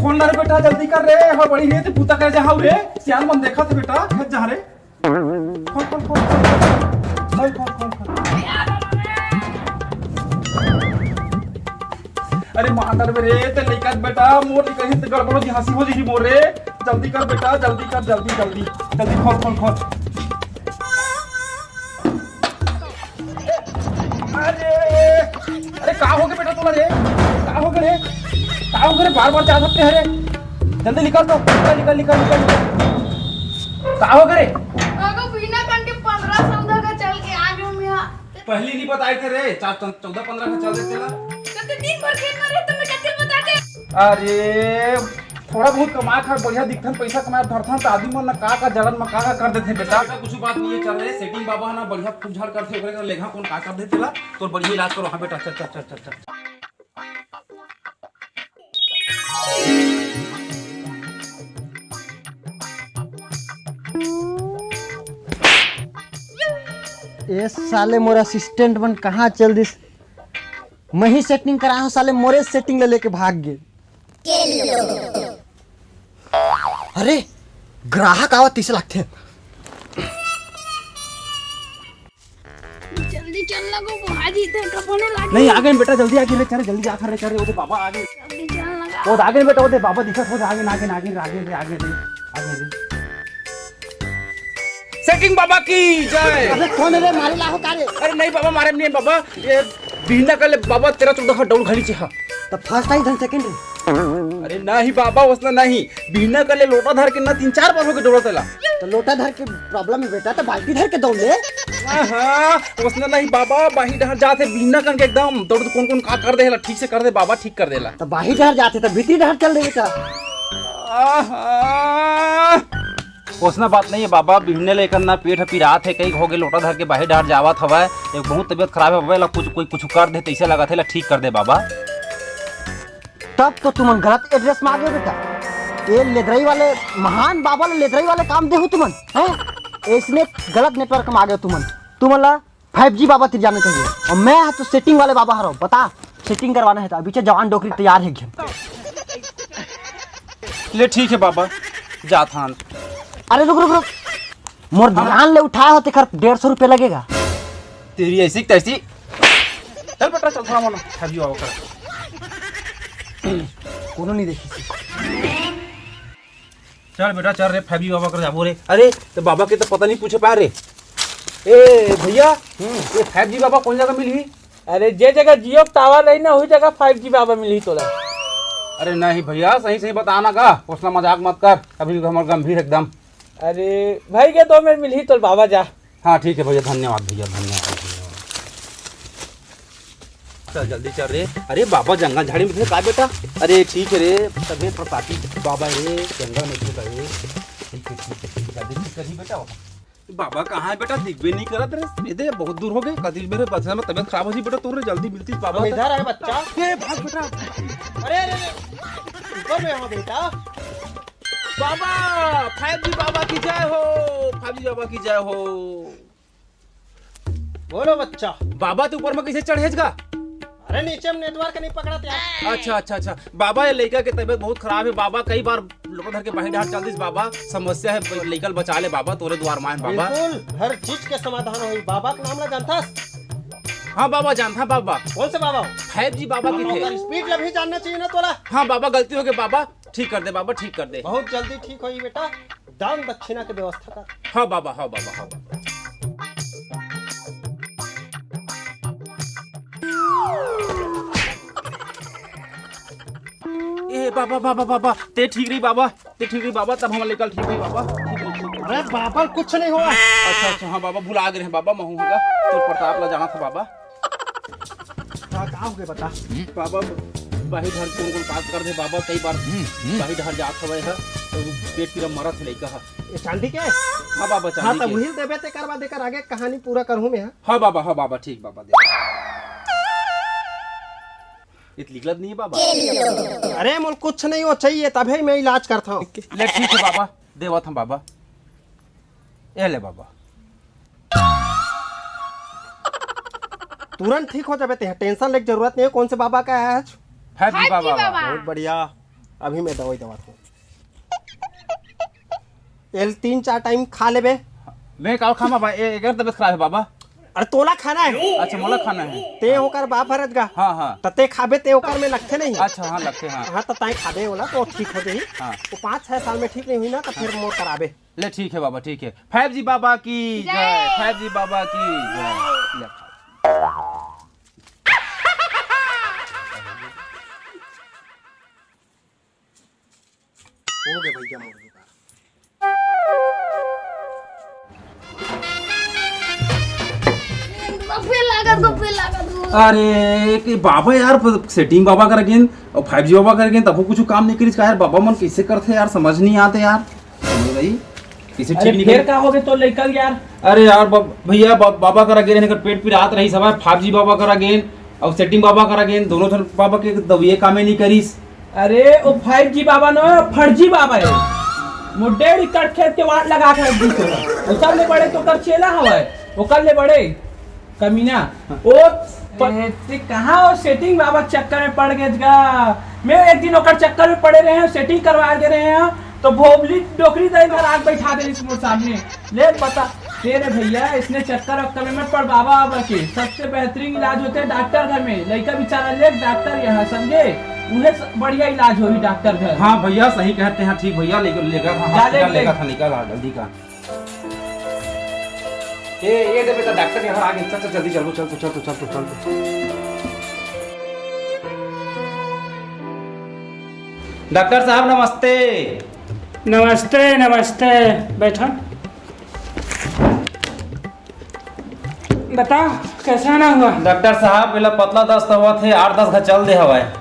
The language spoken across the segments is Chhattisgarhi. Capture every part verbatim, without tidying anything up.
खोल ना रे बेटा, जल्दी कर रे, हड़बड़ी हे, ते बूता करे जा हव रे, सियान मन देखत हे बेटा, खेत जा रे। खोल, खोल, खोल, खोल। खोल, खोल, खोल, खोल। अरे मार डारबे रे, ते लइका बेटा, मोर लइका हे, ते गड़बड़ हो जी, हंसी हो जी मोर रे। जल्दी कर बेटा, जल्दी कर, जल्दी, जल्दी, जल्दी खोल, खोल, खोल। अरे, अरे, का होगे बेटा तोला रे? का होगे रे? का होगे रे? बार-बार जा सकते हैं रे? जल्दी निकल तो, निकल, निकल, निकल, निकल, निकल। का होगे रे? अगो, बिना कन के पंद्रह चौदह का चल के आ गयो मैं। पहली नहीं बताए थे रे, चार, चौदह, पंद्रह का चल देते ला। तो दिन भर खेत में रहे, तो मैं कत्ते बताते? अरे, थोड़ा बहुत कमा खा, बढ़िया दिखथन, पैसा कमाए धरथन, त आदमी मन न का का जलन म का का कर देथे बेटा। बेटा, कुछ बात नहीं है, चल रे, सेटिंग बाबा है ना, बढ़िया फूल झाड़ करथे, ओकरे कर लेघा कौन का कर देथे ला, तोर बढ़िया इलाज करो। हाँ बेटा, चल, चल, चल, चल, चल। ए साले, मोर असिस्टेंट मन कहाँ चल दिस? मैं ही सेटिंग कराया हूँ, साले मोरे सेटिंग ले लेके भाग गए। अरे, ग्राहक आवत तइसे लागथे। जल्दी चल लगो, भाजी ते कपने लागे। नहीं, आ गए बेटा, जल्दी आ गए रे, चल, जल्दी आ, कर रे, कर रे, ओदे बाबा आ गए। जल्दी चल लगा। ओदे आ गए बेटा, ओदे बाबा दिखत, ओदे आ गए, आ गए, आ गए, आ गए रे, आ गए रे। सेटिंग बाबा की जय। अबे कौन रे, मारे लाहो का रे? अरे नहीं बाबा, मारे नहीं बाबा, ये बिहना कर ले बाबा, तेरा चौदह का डौल घली चे हा। तो फर्स्ट आई धन सेकंड रे। अरे नहीं बाबा, ओसना नहीं। बिहना कर ले लोटा धर के ना तीन चार बार होके डोला तेला। तो लोटा धर के प्रॉब्लम है बेटा, तो बाल्टी धर के दौड़ ले। हाँ, ओसना नहीं बाबा, बाही डहर जाथे बिहना कन के एकदम दौड़, कौन कौन का कर देला, ठीक से कर दे बाबा, ठीक कर देला। तो बाही डहर जाथे तो भीतरी डहर चल देवे का। आहा। ओसना बात नहीं है बाबा, बिहने ले एकर ना पेट ह पिरात हे, कई होगे लोटा धर के बाही डहर जावत हवय, एक बहुत तबीयत खराब है बाबा, एला कुछ कोई कुछ कर दे, तइसे लगत हे, एला ठीक कर दे बाबा। तब तो तुमन गलत एड्रेस में आ गए बेटा। ये लेदरई वाले, महान बाबा ले लेदरई वाले काम देहू तुमन, हैं? इसने गलत नेटवर्क में आ गए तुमन। तुमन ला फाइव जी बाबा तिर जाना चाहिए। और मैं तो सेटिंग वाले बाबा हरव, बता, सेटिंग करवाना है तो अभी चे जवान डोकरी तैयार है घेन। ले ठीक है बाबा, जात हन। अरे रुक, रुक, रुक। मोर ध्यान ले उठाए हो, तेकर डेढ़ सौ रुपये लगेगा। तेरी ऐसी की तैसी। चल बेटा, चल थोड़ा मोना, फाइव जी बाबा कर। कोनो नहीं देखी। चल बेटा, चल रे, फाइव जी बाबा कर जाबो रे। अरे, तो बाबा के तो पता नहीं पूछे पाए रे। ए भैया, हम्म। ये फाइव जी बाबा कौन जगह मिलही? अरे, जे जगह जियो के टावर रही ना, वही जगह फाइव जी बाबा मिलही तोला। अरे नहीं भैया, सही सही बता ना का, ओसना मजाक मत कर, अभी हमर गंभीर एकदम। अरे भाई के दो मिनट मिलही तोला बाबा, जा। हाँ ठीक है भैया, धन्यवाद भैया, धन्यवाद, धन्यवाद। चल जल्दी चल रे। अरे बाबा जंगल झाड़ी में थे का बेटा? अरे ठीक है रे, तबे प्रतापी बाबा रे, जंगल में थे का रे? ठीक है, ठीक है, ठीक है, जल्दी ठीक कर दी बेटा। बाबा कहाँ है बेटा? दिखबे नहीं करत रे। ये दे, बहुत दूर हो गए। कदिल मेरे बस में तबीयत खराब हो जी बेटा, तोरे जल्दी मिलती बाबा हम से। इधर आए बच्चा। ए, भाग बेटा। अरे, अरे, अरे, ऊपर में आओ बेटा। बाबा, फाइव जी बाबा की जय हो, फाइव जी बाबा की जय हो। बोलो बच्चा। बाबा, तू ऊपर में कैसे चढ़ेज गा? अरे, नीचे में नेटवर्क नहीं पकड़त यार। अच्छा, अच्छा, अच्छा। बाबा, ये लड़का के तबीयत बहुत खराब है बाबा, कई बार लोटा धर के बाही डहर चल दिस बाबा, समस्या है, लइका ल बचा ले बाबा, तोरे दुआर मायन बाबा। बिल्कुल, हर चीज के समाधान होई। बाबा के नाम ला जानथस? हाँ बाबा, जानथा बाबा। कौन से बाबा? फाइव जी बाबा की थे। ओकर स्पीड ला भी जानना चाहिए ना तोला। हाँ बाबा, गलती हो गई बाबा, ठीक कर दे बाबा, ठीक कर दे। बहुत जल्दी ठीक होई बेटा, दान दक्षिणा के व्यवस्था कर। हाँ बाबा, हाँ बाबा, हाँ बाबा। ए बाबा, बाबा, बाबा, ते ठीक रही बाबा, ते ठीक रही बाबा, तब हम निकल ठीक रही बाबा। अरे बाबा, कुछ नहीं हुआ। अच्छा, अच्छा, हाँ बाबा, भुला गए हैं बाबा, महू होगा, तो प्रताप ला जाना था बाबा। का, का हो गया बता? बाबा, बाही घर कौन कौन काम कर दे बाबा, कई बार बाही घर जात हवे है, तो पेट पीरा मरत है लइका है। ये चांदी के? हाँ बाबा, हाँ, चांदी तो के। वही देबे ते करवा देकर आगे कहानी पूरा करहूँ मैं, हाँ? हाँ बाबा, हाँ बाबा, ठीक बाबा, दे। ये तो निकलत नहीं है बाबा। अरे मोल कुछ नहीं हो चाहिए, तभे मैं इलाज करता हूँ। ले ठीक है बाबा, देवत हम बाबा। ए ले बाबा। तुरंत ठीक हो जाबे ते, टेंशन लेके जरूरत नहीं है। कौन से बाबा का है आज? फाइव जी बाबा। बहुत बढ़िया। अभी मैं दवाई देवत हूँ। एल तीन चार टाइम खा लेबे। मैं काल खामा बा, ए-, एकर तबीयत खराब है बाबा। अरे तोला खाना है। अच्छा, मोला खाना है। ते ओकर बाप हरत गा। हाँ, हाँ। त ते खाबे, ते ओकर में लगथे नहीं। अच्छा, हाँ, लगथे, हाँ। हाँ, त ताई खाबे ओला, तो ठीक हो जाही। हाँ। वो पाँच छह साल में ठीक नहीं हुई ना, तो फिर मोर कराबे। ले, ठीक है बाबा, ठीक है। फाइव जी बाबा की जय। जय, फाइव जी बाबा की जय। ले। हो गए भैया मुर्गी का। फेल लागत, फेल लागत, फेल लागत। अरे, कि बाबा यार, सेटिंग बाबा करा गेन और फाइव जी बाबा करा गेन, तब वो कुछ काम नहीं करिस का यार? बाबा मन कैसे करथे यार, समझ नहीं आते यार। समझ भाई, कैसे अरे ठीक नहीं फिर कर- का हो गए तो लइका यार? अरे यार, बा-, भैया, बा-, बाबा करा गेन, एकर पेट पिरात रही सब, फाइव जी बाबा करा गेन और सेटिंग बाबा करा गेन, दोनों झन बाबा के दवाई कामे नहीं करिस। अरे, वो फाइव जी बाबा न, फर्जी बाबा है। वो डेढ़ एकड़ खेत के वाट लगा के रख दी। ओकर ले बड़े तो कर चेला हवय, ओकर ले बड़े कमीना। वो प- ए, ते कहाँ वो सेटिंग बाबा चक्कर में पड़ गए गा? मैं एक दिन ओकर चक्कर में पड़े रहे हैं, सेटिंग करवा दे रहे हैं, तो भोबली डोकरी दे इधर आग बैठा दे इस मोर सामने। ले बता, तेरे भैया इसने चक्कर वक्कर में मत पड़ बाबा। बाबा के सबसे बेहतरीन इलाज होते हैं डॉक्टर घर में। लइका बेचारा ले डॉक्टर यहाँ समझे, उन्हें स-, बढ़िया इलाज होई डॉक्टर घर। हाँ भैया, सही कहते हैं। ठीक भैया, लेकर लेकर हाँ, जा, ले, हॉस्पिटल ले। लेकर था, निकल आ जल्दी का। ए, ये दे बेटा, डॉक्टर यहाँ आ गए। चल, चल, जल्दी चल, चल, चल, चल, चल, चल, चल। डॉक्टर साहब, नमस्ते। नमस्ते, नमस्ते। बैठा। बताओ, कैसे आना हुआ? डॉक्टर साहब, एला पतला दस्त हुआ थे, आठ दस घा चल दे हवाए।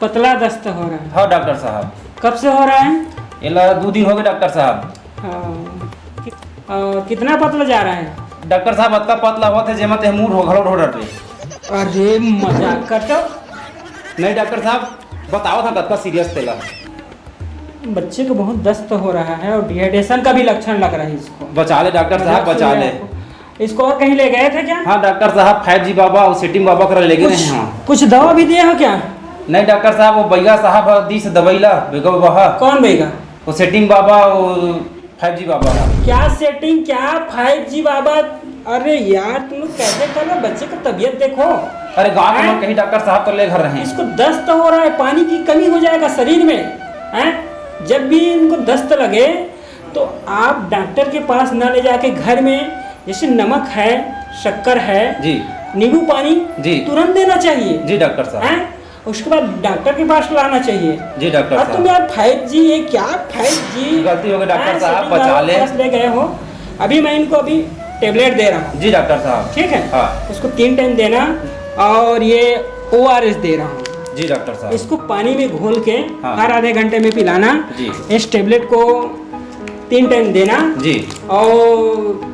पतला दस्त हो रहा है? हाँ डॉक्टर साहब। कब से हो रहा है? एला दो दिन हो गए डॉक्टर साहब। हाँ। कि-, और कितना पतला जा रहा है? डॉक्टर साहब, अतका पतला हुआ थे, जेमा ते मुंह ढो-, घलो ढो डर रहे। अरे, मजाक कर तो। नहीं डॉक्टर साहब, बताओ था कतका सीरियस तेला। बच्चे को बहुत दस्त हो रहा है और डिहाइड्रेशन का भी लक्षण लग रहा है इसको। बचा ले डॉक्टर साहब, बचा ले। इसको और कहीं ले गए थे क्या? हाँ डॉक्टर साहब, फाइव जी बाबा और सेटिंग बाबा करा ले गए कुछ, हैं। हाँ। कुछ दवा भी दिए हो क्या? नहीं डॉक्टर साहब, वो बैगा साहब ह दी से दवाई ला, बैगा बाबा ह। कौन बैगा? वो सेटिंग बाबा, वो फाइव जी बाबा ह। क्या सेटिंग, क्या फाइव जी बाबा? अरे यार, तुम लोग कैसे कर रहे हो? बच्चे का तबीयत देखो। अरे गाँव में हैं? कहीं डॉक्टर साहब तो ले घर रहे हैं। इसको दस्त हो रहा है, पानी की कमी हो जाएगा शरीर में, हैं? जब भी इनको दस्त लगे तो आप डॉक्टर के पास ना ले जाके घर में जैसे नमक है, शक्कर है, जी। नींबू पानी जी। तुरंत देना चाहिए। जी डॉक्टर साहब। हैं? उसके बाद डॉक्टर के पास लाना चाहिए। जी डॉक्टर अब साहब। तुम यार फाइव जी, ये क्या फाइव जी? गलती हो गई डॉक्टर हैं, साहब, सेटिंग बचा वाला ले। पास ले गए हो। अभी मैं इनको अभी टेबलेट दे रहा हूँ। जी डॉक्टर साहब। ठीक है? हाँ। उसको तीन टाइम देना और ये ओ आर एस दे रहा हूँ। जी डॉक्टर साहब। इसको पानी में घोल के हाँ। हर आधे घंटे में पिलाना। जी। इस टेबलेट को तीन टाइम देना। जी। और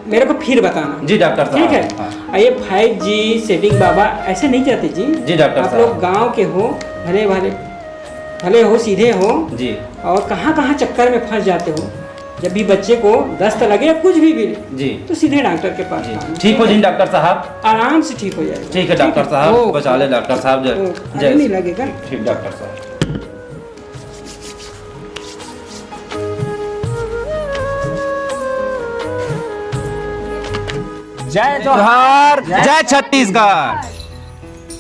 मेरे को फिर बताना। जी डॉक्टर साहब। ठीक है? हाँ। और ये फाइव जी सेटिंग बाबा ऐसे नहीं जाते जी। जी डॉक्टर आप साहब। लोग गांव के हो, भले भले, भले हो, सीधे हो। जी। और कहाँ कहाँ चक्कर में फंस जाते हो। जब भी बच्चे को दस्त लगे या कुछ भी, भी जी। तो सीधे डॉक्टर के पास जी। आना। ठीक हो जी डॉक्टर साहब। आराम से ठीक हो जाएगा। ठीक है डॉक्टर साहब, ओके। बचा ले डॉक्टर साहब, जय, ओके। जय अरे नहीं श्री। लगेगा। ठीक डॉक्टर साहब। जय जोहार, जय जय छत्तीसगढ़।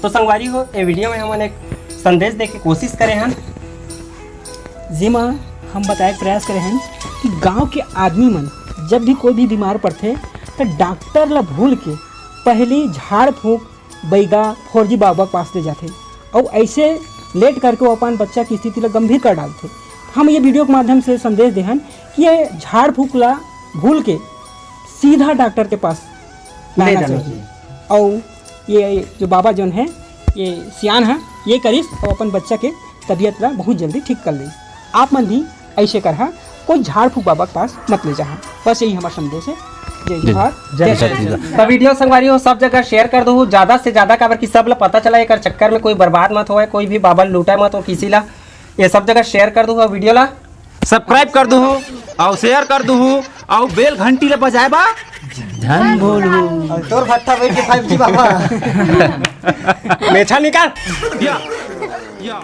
तो संगवारी हो, ए वीडियो में हमन एक संदेश दे के कोशिश करे हन। जेमा हम बताए के प्रयास करे हन कि गांव के आदमी मन जब भी कोई भी बीमार पड़थे, त डॉक्टर ला भूल के पहली झाड़ फूंक बैगा फोर जी बाबा के पास ले जाथे, अउ ऐसे लेट करके वो अपन बच्चा की स्थिति ला गंभीर कर डालथे। हम ये वीडियो के माध्यम से संदेश देहन कि ये झाड़ फूंक ला भूल के सीधा डॉक्टर के पास ले लाना जाना चाहिए। चाहिए। अउ ये जो बाबा जौन है, ये सियान है, ये करिस और अपन बच्चा के तबीयत ला बहुत जल्दी ठीक कर ली। आप मन भी ऐसे करहा, कोई झाड़ फूक बाबा के पास मत ले जाहा। बस यही हमारा संदेश है। जय जी। जोहार, जय जय छत्तीसगढ़। छत्तीसगढ़। तो वीडियो संगवारी हो, सब जगह शेयर कर दो, ज्यादा से ज्यादा, काबर कि सब ला पता चला, एकर चक्कर में कोई बर्बाद मत होए, कोई भी बाबा लूटा मत हो किसी ला। ये सब जगह शेयर कर दो वीडियो ला। सब्सक्राइब कर दो और शेयर कर दो और बेल घंटी ला बजाए बा झन भूलहू। और तोर भट्ठा बैठ के फाइव जी बाबा। मेछा निकाल। या, या।